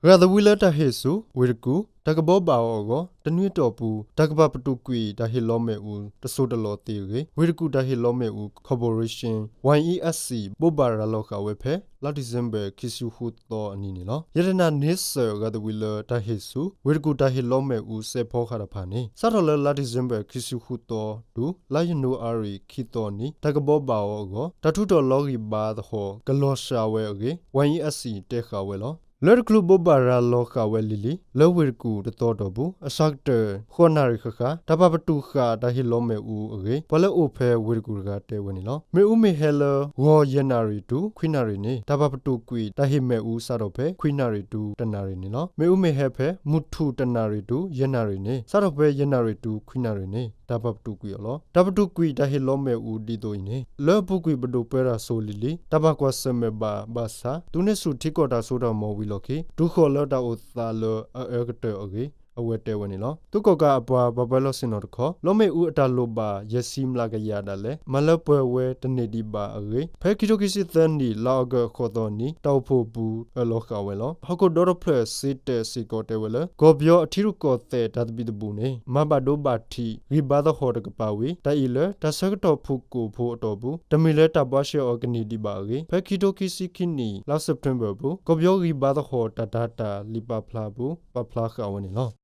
ဂၢ်သဝံလၢတၢ်ဟ့ၣ်ဆူၣ် ဝ့ၢ်တကူၣ် တၢ်ကဘီဘၣ်အီၤအဂီၢ် တနွံအတီၢ်ပူၤ တၢ်ကပာ်ပတုာ်ကွံာ်တၢ်ဟ့ၣ်လီၤမ့ၣ်အူတစိၢ်တလီၢ်သ့အဂ့ၢ် ဝ့ၢ်တကူၣ်တၢ်ဟ့ၣ်လီၤမ့ၣ်အူ Corporation Y E S C ဘိးဘၣ်ရၤလီၤဃာ်ဝဲဖဲ လါဒံၣ်စ့ဘၢၣ် ခံဆံဃုသီအနံၤန့ၣ်လီၤ. ယတနၤန့ဆၢၣ်ဂၢ်သဝံလၢတၢ်ဟ့ၣ်ဆူၣ် ဝ့ၢ်တကူၣ်တၢ်ဟ့ၣ်လီၤမ့ၣ်အူစဲးဖီဃာ်တဖၣ်န့ၣ် စးထီၣ်လၢလါဒံၣ်စ့ဘၢၣ် ခံဆံဃုသီ တုၤလါယနူၤအါရံၤ ခံသီအနံၤ တၢ်ကဘီဘၣ်အီၤအဂီၢ် တၢ်ထူးတီၤလီၤဂံၢ်ဘါသဟီၣ် ကလီၤစှၤဝဲအဂ့ၢ် Y E S C တဲဃာ်ဝဲလီၤ. လၢတချုးဘိးဘၣ်ရၤလီၤဃာ်ဝဲလံၤလံၤ လၢဝ့ၢ်တကူၣ်တသီအတီၢ်ပူၤ အစှၤကတၢၢ် ဃိးနၣ်ရံၣ်ဃၣ်ဃၣ် တၢ်ပာ်ပတုာ်ဃာ်တၢ်ဟ့ၣ်လီၤမ့ၣ်အူအဂ့ၢ် ပှၤလၢအိၣ်ဖဲဝ့ၢ်တကူၣ်တဂၤတဲဝဲန့ၣ်လီၤ. မ့ၣ်အူမ့ၢ်ဟဲလၢ ဂီၤယဲၢ်နၣ်ရံၣ်တုၤ ခွံနၣ်ရံၣ်န့ၣ် တၢ်ပာ်ပတုာ်ကွံာ်တၢ်ဟ့ၣ်မ့ၣ်အူစးထီၣ်ဖဲ ခွံနၣ်ရံၣ်တုၤ တနၣ်ရံၣ်န့ၣ်လီၤ. မ့ၣ်အူမ့ၢ်ဟဲဖဲ မုၢ်ထူၣ်တနၣ်ရံၣ်တုၤ ယဲၢ်နၣ်ရံၣ်န့ၣ် စးထီၣ်ဖဲယဲၢ်နၣ်ရံၣ်တုၤ ခွံနၣ်ရံၣ်န့ၣ် တၢ်ပာ်ပတုာ်ကွံာ်အီၤလီၤ. တၢ်ပတုာ်ကွံာ်တၢ်ဟ့ၣ်လီၤမ့ၣ်အူဒ်သိးအံၤန့ၣ် လၢအပူၤကွံာ်ပဒိၣ်ပၢတၢ်စိၤလံၤလံၤ တၢ်ဘၣ်ကွၢ်ဆၢၣ်မဲာ်ဘၣ်ဘၣ်ဆၣ် တုၤန့ၢ်ဆူၣ်ထံကီၢ်တၢ်စိတၢ်ကမီၤဝံၤလီၢ်ခံ တုၤဃီၤလၢတၢ်အိၣ်သးလၢအအၢကတၢၢ်အဂ့ၢ် အဝဲတဲဝဲန့ၣ်လီၤ. သုးကီၣ်ကးအပှၤပှၤပၢၤလီၢ်ဆ့ၣ်နီၤတခီ လီမ့ၣ်အူအတၢ်လိၣ်ဘၣ် ယဲၢ်ဆံမျးကယၤဒၣ်လဲာ် မၤလၢပှဲၤဝဲတန့ၢ်ဒံးဘၣ်အဂ့ၢ် ဖဲခံထိခံဆံသၢနံၣ် လါအီကူး ဃိးသီအနံၤ တၢ်အိၣ်ဖှိၣ်အပူၤ အၢၣ်လီၤဃာ်ဝဲလီၤ. ဟီၣ်ခိၣ်ဒီတဖျၢၣ်စ့တၢးစ့ၢ်ကီးတဲဝဲလၢ ကီၢ်ပယီၤအထံရူၢ်ကီၢ်သဲးတၢ်သဘံၣ်သဘုၣ်န့ၣ် မၤဘၣ်ဒိဘၣ်ထံး ဂံၢ်ဘါသဟီၣ်တကပၤဝံၤ တၢ်အံၤလၢတၢ်ဆၢကတီၢ်ဖုၣ်ကိာ်ဖိအတီၢ်ပူၤ တမ့ၢ်လၢတၢ်ဘှါရှဲအီၤကန့ၢ်ဒံးဘၣ်အဂ့ၢ် ဖဲခံထိခံဆံခံနံၣ် လါစဲးပထ့ဘၢၣ်အပူၤ ကီၢ်ပယီၤဂံၢ်ဘါသဟီၣ်တၢ်တာ်တာ်လံာ်ပာ်ဖျါအပူၤ ပာ်ဖျါဃာ်ဝဲန့ၣ်လီၤ.